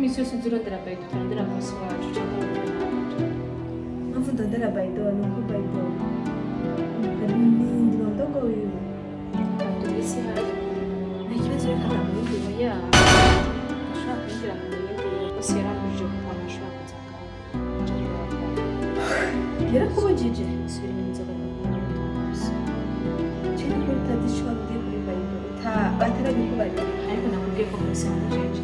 Iminsi yose nzirondera Baido, turondera bosi wacu cyangwa Mpamvu ndondera Baido ni uko Baido ni mdogo wiwe. Baido isi hari. Nta kibazo reka ndamubwira. Oya. Ashobora kwinjira mu bindi bosi yarambujije kuko ashobora kuza ngaho. Yarakubujije? Subira inyuma inzoga gusa. Cyane ko utazi icyo wabwiye kuri Baido, batarabikubarira. Ariko nakubwiye ko bosi yambujije.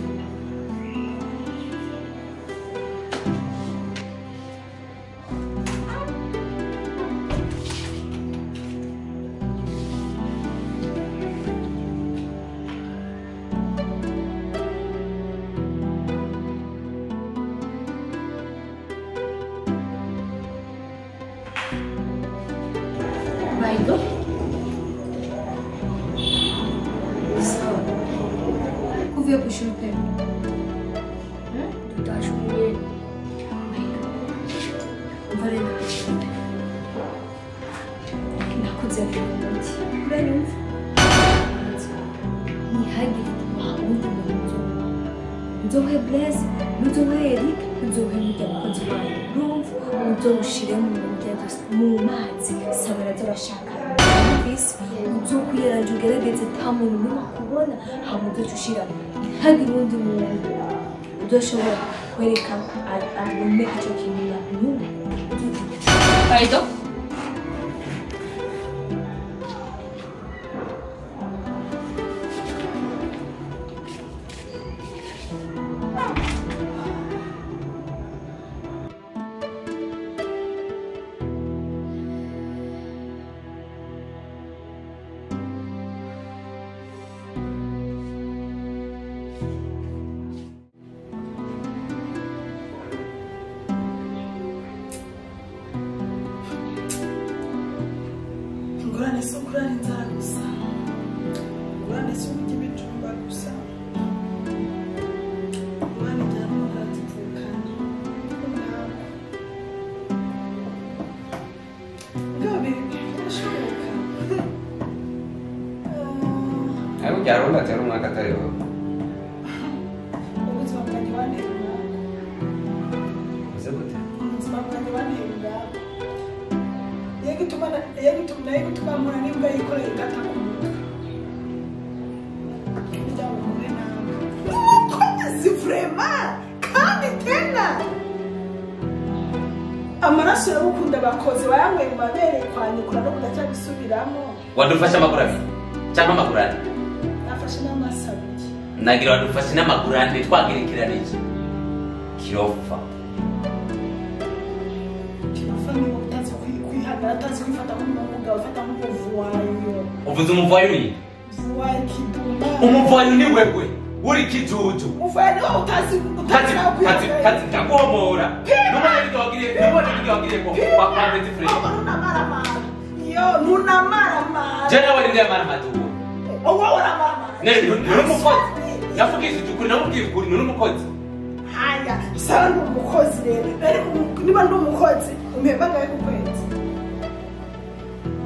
Baido? Sawa. Kuvuye kw'ishuri pe? Tutashuhuye. Baido. Umva rero ndakukunda. Nakunze umuti. Uranyumva? Ntihagire uwundi muntu nzoha. Nzohe Blaise, nzohe Eric, nzohe n'urya mukozi wawe. Urumva? Uzoshire mu ngendo mu mazi sabara z'abashaka. Numvise? Uzokwiyaranja ugerageze nta muntu n'umwe akubona, hama uzoca ushiramo. Ntihagire uwundi muntu uzoshobora kwereka abone ico kintu n'umwe. Baido? Ingorane si ukurara inzara gusa, ingorane si ukurya ibijumba gusa, ingorane ijyana umuntu arazivukana ntabwo mugabo birashoboka. Ariko byarunda atera umwaka atari wowe. Ubuzima bwanjye bantera umwaka. Uze gute? Ubuzima bwanjye bantera umwaka. Nayo gutuma mpura n'imbwa yikoreye ingata ku mutwe. Burya muhure nawe. Umukozi vraiment kandi tena. Amaraso yagukunda abakozi bayanyweye mu mabere kwa nyukura no kudacyabisubiramo. Wadufashe amaguru abiri cyangwa amaguru ane? Nafashe n'amaso abiri. Nagira wadufashe n'amaguru ane twagerekeranije. Kirofa. Kirofa ni utazi kwihagara, utazi kwifata nk'umugabo, ufata nk'umuvuwayo. Uvuze umuvuwayo ni? Vuwayo kiduma. Umuvuwayo ni wewe. Uri kijuju. Umuvuwayo ni wowe utazi utazi kazi ndaguhomora. Nubona ibyo wagiriye, nubona ibyo wagiriye ko kwa Petit Frere. Nunamaramara. Yo, nunamaramara. Je nawe ndi amaramara uwo. Wowe uramaramara. Ne, ni umukozi. Navugishije ukuri, namubwiye ukuri, ni umukozi. Haya, sawa ndi umukozi rero. Ariko niba ndi umukozi, umpemba ngahe ku kwezi?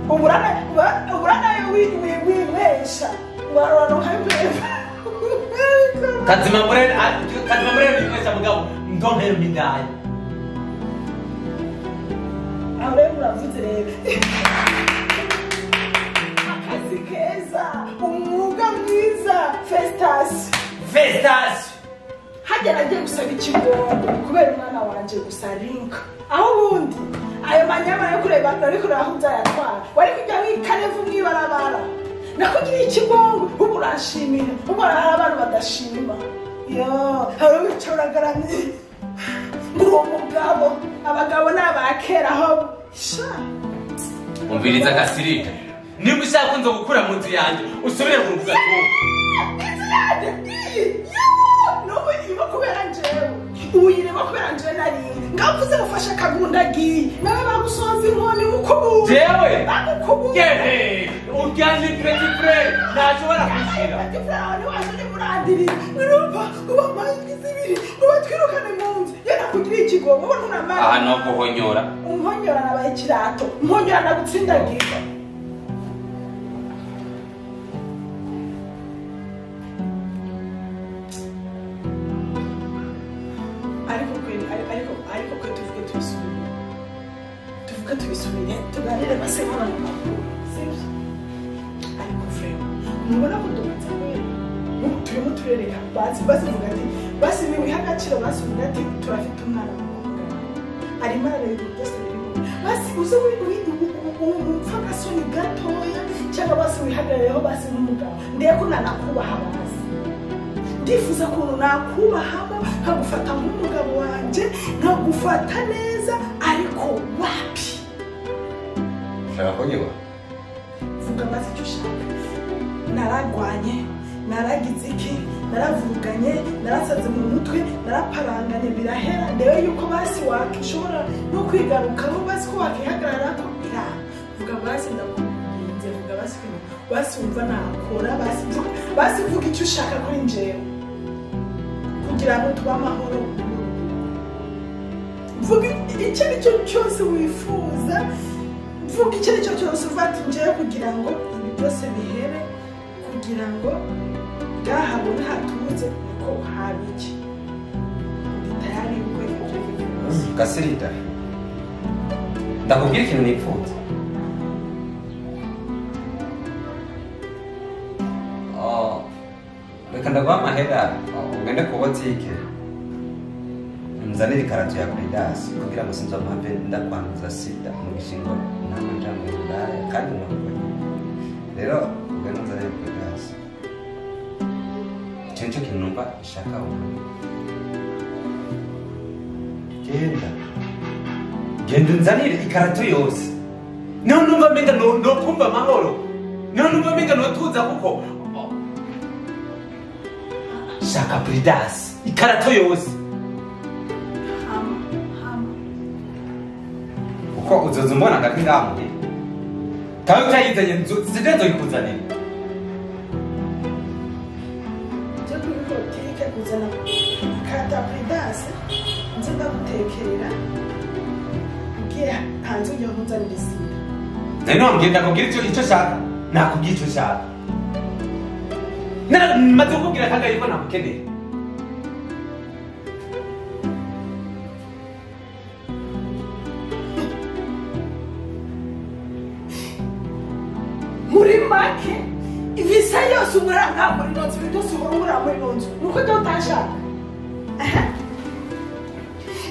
Uburana wibesha. Warora nkampemba. Kazima murere wibesha mugabo, ndompemba indaya. Aho rero muravuze rero. Akazi keza, umwuga mwiza, Festus. Festus. Hajya nagiye gusaba ikigongo kubera umwana wanje gusa Rinka. Aho ubundi ayo manyama yo kureba ariko aho nzayatwara. Wari kujya mwikarevu mwibarabara. Nakugiriye ikigongo ubu uranshimira. Ubu hari abantu badashima. Yo, hari uwicara agaramye. Ngo uwo mugabo, abagabo ni abakera aho. Sha. Umviriza gasirika. Niba ushaka nzo gukura mu nzu yanjye, usubire mu rugo. Inzu yanjye ngiyi. Nubu irimo kubera njyewe. Ubu irimo kubera njyewe nariye. Ngavuze mufashe akaguru ndagiye. Nawe bagusoza inkoni mukubuye. Jewe. Bagukubuye. Yehe. Urya ni Petit Frere. Ntashobora kushira. Petit Frere aho niwaje ni murandiriye. Urumva uba amajwi zibiri. Uba twirukane mu nzu. Ye nakugiriye ikigongo ubu ntunamara. Aha no guhonyora. Umuhonyora nabaye ikirato. Umuhonyora nagutsindagira. Tubisubire tuganire basi nk'abantu bakuru, sibyo? Ariko frema mubona ko dumaze kwera, turimo turereka basi basi vuga ati basi niwiha agaciro, basi uvuga ati turafite umwana w'umukobwa arimo arareba ibintu byose birimo, basi uze upfa agasoni gatoya cyangwa basi wihagarareho basi nk'umugabo. Ndebe ko nanakubaha, basi ndifuza ukuntu nakubahamo nkagufata nk'umugabo wanjye, nkagufata neza, ariko wapi. Ushaka kunyuba? Vuga maze icyo ushaka. Naragwanye, naragize iki, naravuganye, narasaze mu mutwe, naraparanganye, birahera. Ndebe yuko basi wakishobora no kwigarukaho, basi ko wakihagararako biranga. Vuga basi, ndakurinze, vuga basi ibintu basi wumva nakora, basi vuga, basi vuga icyo ushaka kuri njyewe kugira ngo tube amahoro. Vuga icyo ari cyo cyose wifuza, vuga icyo ari cyo cyose uvuga ati njyewe kugira ngo ibi byose bihere, kugira ngo bwahabone hatuze, niko haba iki, ndi tayari gukora ibyo aribyo byose. Gasirida, ndakubwira ikintu nipfuza. Oh, reka ndaguha amahera ugende ku botike nzanire ikarato ya Bridasi kugira ngo sinzompave ndakwanduza sida mu gishingo n'amajambo y'uburaya kandi nuko rero ugende unzanire Bridasi. Icyo nicyo kintu numva nshaka ubu. Genda genda unzanire ikarato yose, niho numva mbenga nokumva amahoro, niho numva mbenga notuza, kuko shaka Bridasi ikarato yose. Hama hama. Kuko uzoza umbona ngaki ngaha muhira kandi utayizanye sije nzoyikuzanira. Nje kuri botike kuzana kata Bridasi, nze ndagutekerera ugiye hanze ugiye kunzanira isida. Nari wambwiye ndakubwira icyo nshaka, nakubwira icyo nshaka. Maze kukubwira kangahe yuko namukeneye? Muri make ibisa yose umurira ngaha muri ino nzu, ibintu byose uhora umurira muri ino nzu ni uko njyewe utashaka. Aha.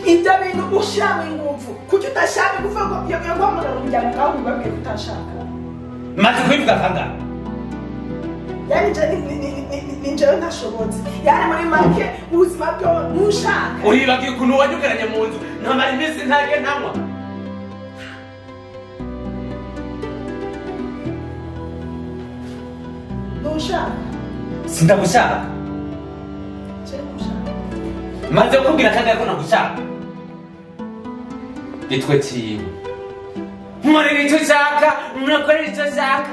Ibyo bintu ushyiramo ingufu kuki udashaka kuvuga ngo yo guhamagara umuryango ngaho ubabwire ko utashaka? Maze kubivuga kangahe? Yani nje ni njyewe ntashobotse, yani muri make ubuzima bwawe ntushaka. Uribagiye ukuntu wanyugaranye mu nzu nkamara iminsi ntarya ntanywa. Ntushaka. Sindagushaka. Njyewe ntushaka. Maze kukubwira kangahe ko nagushaka? Gitwe ciwe nkorera icyo nshaka, murakorera icyo nshaka.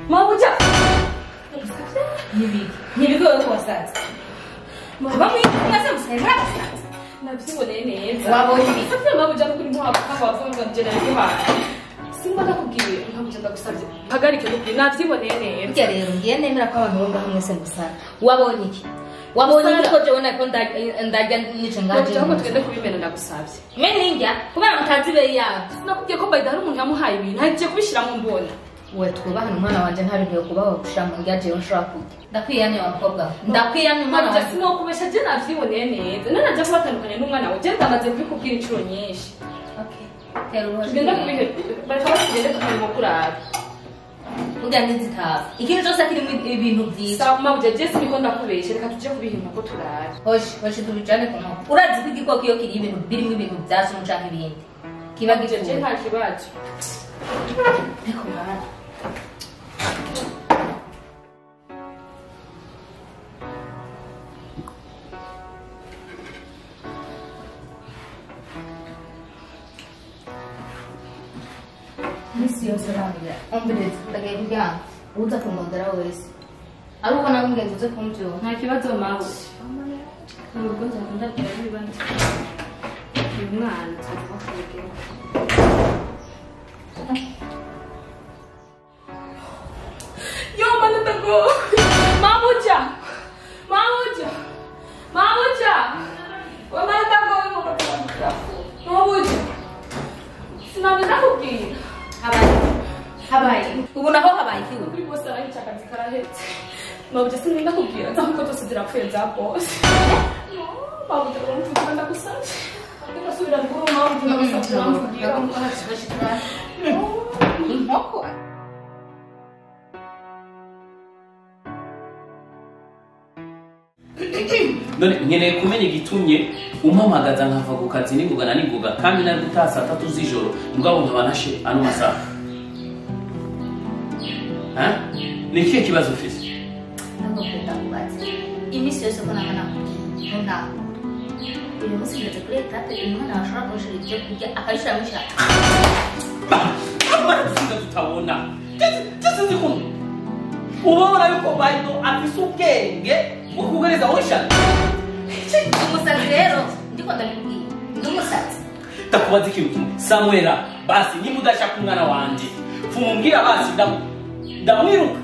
Mabuja. Nibiki. Nibiki wewe wasaza. Bamwe mwese musayira basaza. Navyiboneye neza. Wabonye ibiki? Savye mabuja n'ukuri ntabwo wavuga ngo nje nariguhaye. Simba ndakubwiye ntabwo ndagusavye. Hagarike n'ukuri navyiboneye neza. Burya rero ngiye nemera ko abantu bo ngaho mwese musara. Wabonye iki? Wabonye iki ko jewe nako ndarya nice ngaje. Mabuja ahubwo tugende kubimena ndagusavye. Mene ndya kubera mutazi be yabyo. Sinakubwiye ko Bayida hari umuntu yamuhaye ibintu agiye kubishiramo mbona. We twubahana umwana wanje nta bintu yo kubaho gushira mu ndya jewe nshobora kurya. Ndakwiyamye wa mukobwa. Ndakwiyamye umwana Mabuja wanje. sinokubesha je navyiboneye neza. None naje kubatandukanya n'umwana wawe. Je ndamaze kubikubwira inshuro nyinshi. Okay. Tera uruhare. Tugende kubihe bareka tugende tukarimo kuraba. Burya ntizitaba. Ikintu cyose kirimo ibintu byiza. Sawa mabuja je siniko ndakubesha reka tuje kubiha inkoko turabe. Hoshi, hoshi tubijane ku nkoko. Urazi ko igikoko iyo kiriye ibintu birimo ibintu bya sumu canke ibindi. Kiba Je gipfuye. nta kibazo. Ariko mwana. Misi yose arambwira umviriza ndagiye kuryama uza kumondera wese ari ubona nk'ingenzi uze kumbyura Nta kibazo mawe. Mu rugo nzaba ndabwira n'ibibazo. Uyu mwana tugomba kumugera. Yo mana ndago. Mabuja. Mabuja. Mabuja. We mana ndago mabuja. Mabuja. Sinabona kubwira. Habaye habaye ubu naho habaye ikiwe Kuri bose arayica akazi karahetse. Mabuja sinabona kubwira nzaho zose zirapfuye za bose. Mabuja uramvugira ndagusavye. Ndasubira ruguru mabuja ndagusavye uramvugira. Inkoko None nkeneye kumenya igitumye umpamagaza nkava ku kazi ningoga na ningoga kandi nari gutaha saa 3 z'ijoro mugabo nkaba nashe ano masaha. Ha? Ni ikihe kibazo ufise? Ntabwo ndakubaza iminsi yose ko naba nakubwiye ntuntakure uyu munsi ngeze kuri etape umwana washobora kunshira ibyo kurya akabishira mu ishati. Amara tutabona. Sinzi ko ubona yuko Bayido afise ubwenge bwo kugereza wishaka. Umusazi rero ndiko ndabikubwiye ndi umusazi. Ndakubaza ikintu kimwe Samuela, basi niba udashaka umwana wanje fumumbwira basi ndamwiruka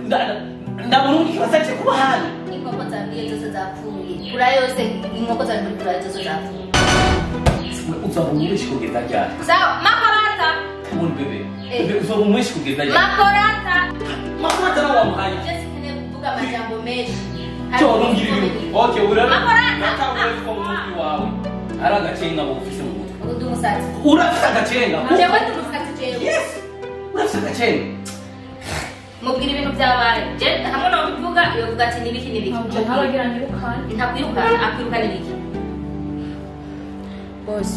ndamurunga ikibazo cye kuba hano. Inkoko zambwiye zose zapfuye kura yose inkoko zambwiye kura zose zapfuye. Uzaba umwishi kugeza ryari? Sawa makorata. Come on bebe. Bebe uzaba umwishi kugeza ryari? Makorata. Makorata nawe wamuhaye. Je sinkeneye kuvuga amajambo menshi. Cyo ntumbwire ibintu. Okay urara. Makorata. Natangura ko mu mutwe wawe ari agacenga bufise mu mutwe. Ubu ndi umusazi. Urafise agacenga. Jewe ndi umusazi jewe. Yes. Urafise agacenga. Mubwira ibintu byabaye. Je hamwe no bivuga yovuga ati nibiki nibiki. Mabuja ntabagira nyirukane. Ntakwirukana akwirukana ibiki. Boss.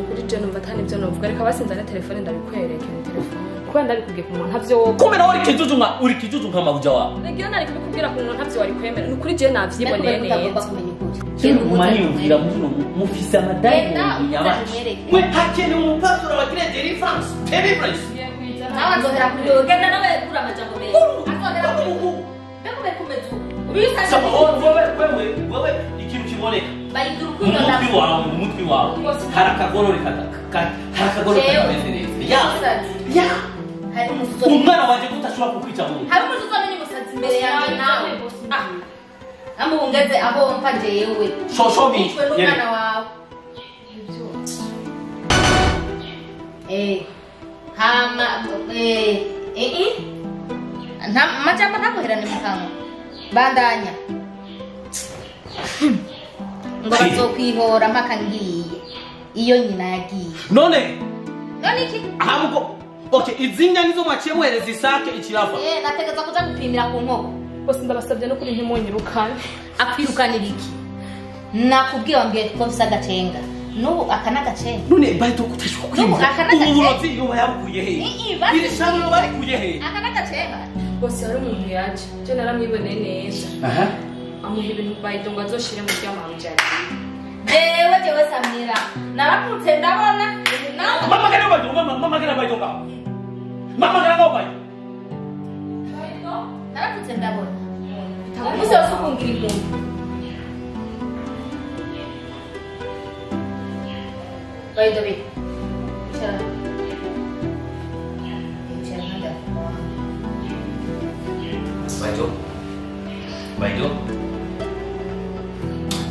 Ukuri je numva atani byo novuga reka basinzane telefone ndabikwereke mu telefone. Kuba ndabikubwiye ku muntu ntavyo wowe. Kumbe nawe uri kijuju nka uri kijuju nka mabuja wawe. Nagiye nari kubikubwira ku muntu ntavyo wari kwemera. Ni ukuri je navyiboneye neza. Muriyumvira muno mufise amadayimoni nyabacu. We hakenewe umupasitoro bagire deliverance. Deliverance. Nawe azohera kuri wewe genda nawe kura amajambo menshi. Azohera kuri wewe. Mbega kumeze ubu. Saba wewe wewe ikintu kiboneka. Bayidura urukundo wawe mu mutwe wawe hari akagorore kameze neza. Ya. Ya. Hari umusuzo. Umwana wanje kutashobora kukwica mu. Hari umusuzo nini musazi imbere yawe nawe. Ah. Namwe ungeze aho mpa jewe. Shoshomi. N'umwana wawe. Hama nta majambo ntaguherane mu kanwa. Bandanya. Ngo bazokwihora mpaka ngiye. Iyo nyina yagiye. None iki? Ahubwo okay izinya nizo mwaciye muhereza isake ikirafa. Nategeza kuja gupimira ku nkoko. Bose ndabasabye no kuri ntimunyirukane. Akwirukanira iki? Nakubwiye wambwiye ko mfise agacenga. N'ubu aka n'agacenga. None bahita kutashobora kwiyumvira. Ubu burozi yoba yabukuye he? Iri shami yoba yarikuye he? Aka n'agacenga. Bose hari umuntu yaje. Je naramwiboneye neza. Aha. Amuha ibintu Bayido ngo azoshire mu ry'amabujya. Jewe Samira. Naramutse ndabona. Mama kana Bayido, mama kana Bayido ngaho. Mama kana Bayido. byose ndabona. Umunsi wose ukungira impumyi. By the way, icara. Icara hada. Baido. Baido.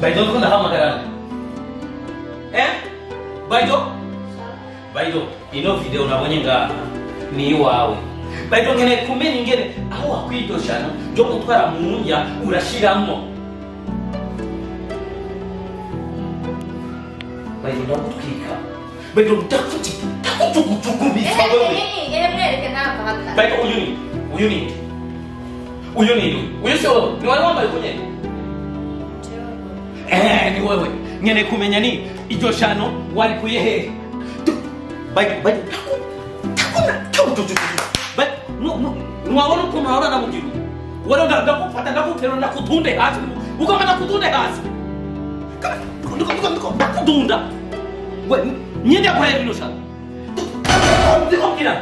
Baido ko ndahamagara. Eh? Baido. Baido, ino video nabonye nga ni iwawe. Baido ngene kumenya ingene aho wakwidoshana ryo gutwara mu ndya urashiramo. Baido ndagutwika. Baido ndakutukutukumbisa wewe. Mwereke ntabwo haka. Baido uyu ni. Uyu ni. Uyu ni. Uyu si wewe. Ni wari wambaye kunye. Eh, ni wewe. Ngene kumenya ni iryo shano wari kuye hehe. Baido baido Baido no no nwabona ukuntu ahora namugira. Wari ndagufata ndagutera ndakutunde hasi. Ugomba ndakutunde hasi. Ndiko ndakudunda. We nyende kwa rino shano. Ndiko mbwira.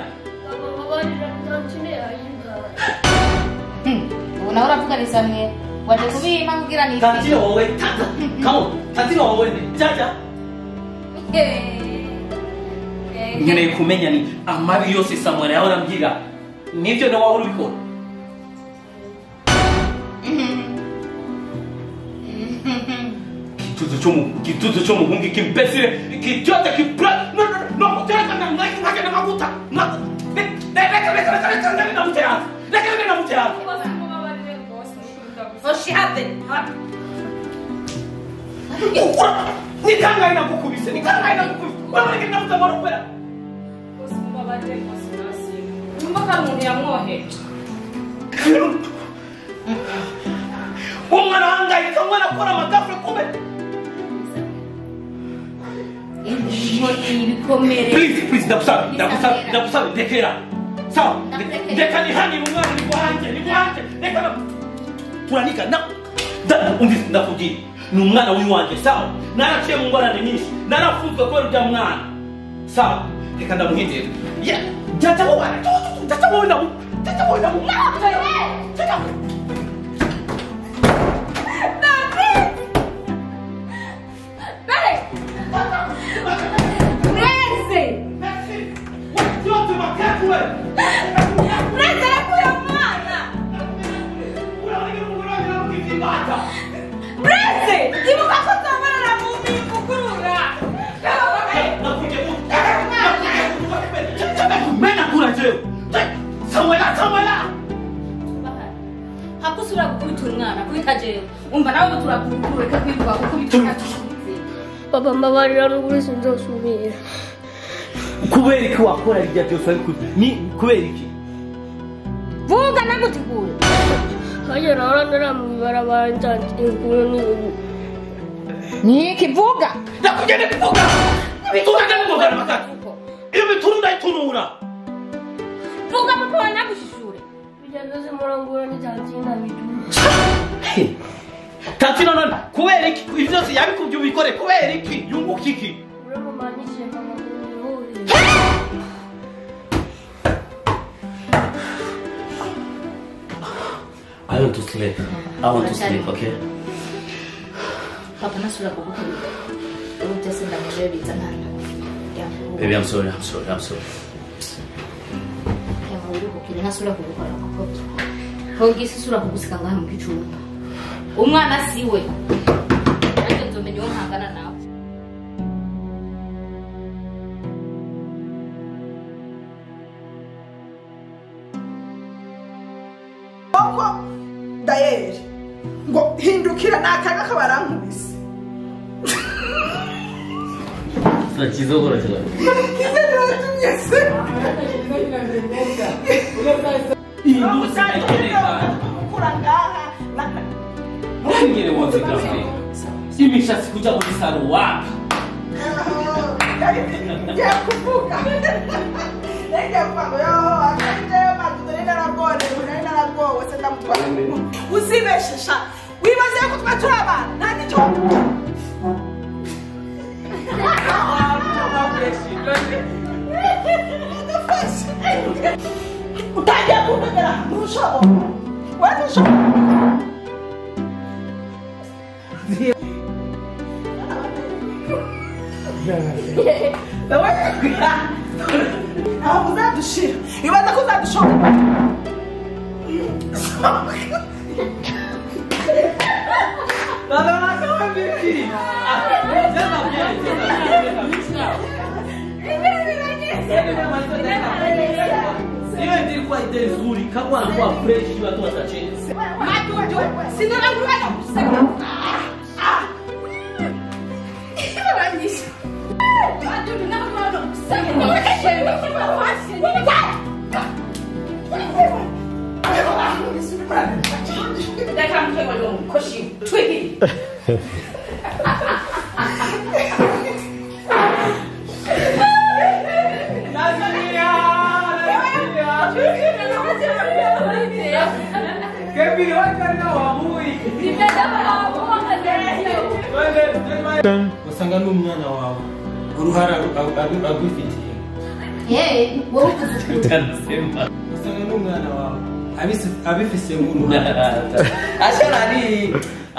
Ubu nawe uravuga Samuel. Waje kubima kugira ni. Tantino wowe tata. Come on. Tantino wowe jaja. Nkeneye kumenya ni amabi yose Samuel yahora ambwira. Nivyo nawe wahora ubikora. Kituzo cy'umuhungu kimbesire kijyote kibra no no no kutereka na nake na maguta. Reka reka reka reka reka ndamutera. Reka reka ndamutera. Oshi have. Nikangaye nakukubise nikangaye nakukubise. Urabona ndamutamara kubera. Bose mubabarire rwose nasi. Numva ko ari umuntu yamwoheje. Umwana ahangayika umwana akora amagafure kube. Inkoni ibikomere. Please please ndagusaba ndagusaba ndagusaba ndekera. Sawa ndeka nihanire umwana ni wanjye ni wanjye reka turanika na umvise ndakubwira ni umwana w'iwanjye sawa naraciye mu ngorane nyinshi narafunzwe kubera urya mwana sawa reka ndamuhindira jya wowe jya wowe ndamu jya wowe ndamu jya Hakusura gukubita umwana kubita jewe umva nawe turakureka kwiruka gukubita. Papa mbabarira n'ukuri sinzosubira. Kubera iki wakora bijya byose ariko ni kubera iki? Vuga nagutegure. Hajya nahora ndaramwibarabara nsanze inkuru ni Niki vuga. Ndakugende kuvuga. Vuga ndamugana makati. Iyo mituru ndayitunura. Vuga papa wanagushushure. Bijya byose murangura ni tantina bituma. Tantina none kubera iki ibyo byose yabikubye ubikore kubera iki yunguka iki? Uramumanishije mama ngo I want to sleep. I want to sleep, okay? Papa nasura kugukubita. Ubu byose ndamubwiye biza nkana. Baby, I'm sorry, I'm sorry, I'm sorry. Yamuruhukire ntasubira kugukora kuko hongise isura kugusika ngaha mu gicumba. Umwana siwe. Nanjye nzomenya uwo mpangana nawe. Koko dayeri ngo hindukira nakaga kabarankubise. Sakizogora cyane. Kize se. Ngere wonze grafre. Imishatsi kuja muri saro wapi? Ngiye kuvuga. Ngiye kuvuga yo akanje madudore naragore nari naragowe se ndamutwara. Uzibeshesha. Wibaze ko twa turi abana nta nicyo. Utangiye kuntegera ntushobora. Wewe ntushobora. Aho uzadushira ibaza ko uzadushobora. Hiyo ilikuwa idea nzuri kama alikuwa fresh watu watacheza. Madudu sinarangurana kuseka. Madudu nakurana kuseka. Usanga n'umwana wawe uruhara agwifitiye. Wowe usanga n'umwana wawe abifisemo uruhara. Asha nani?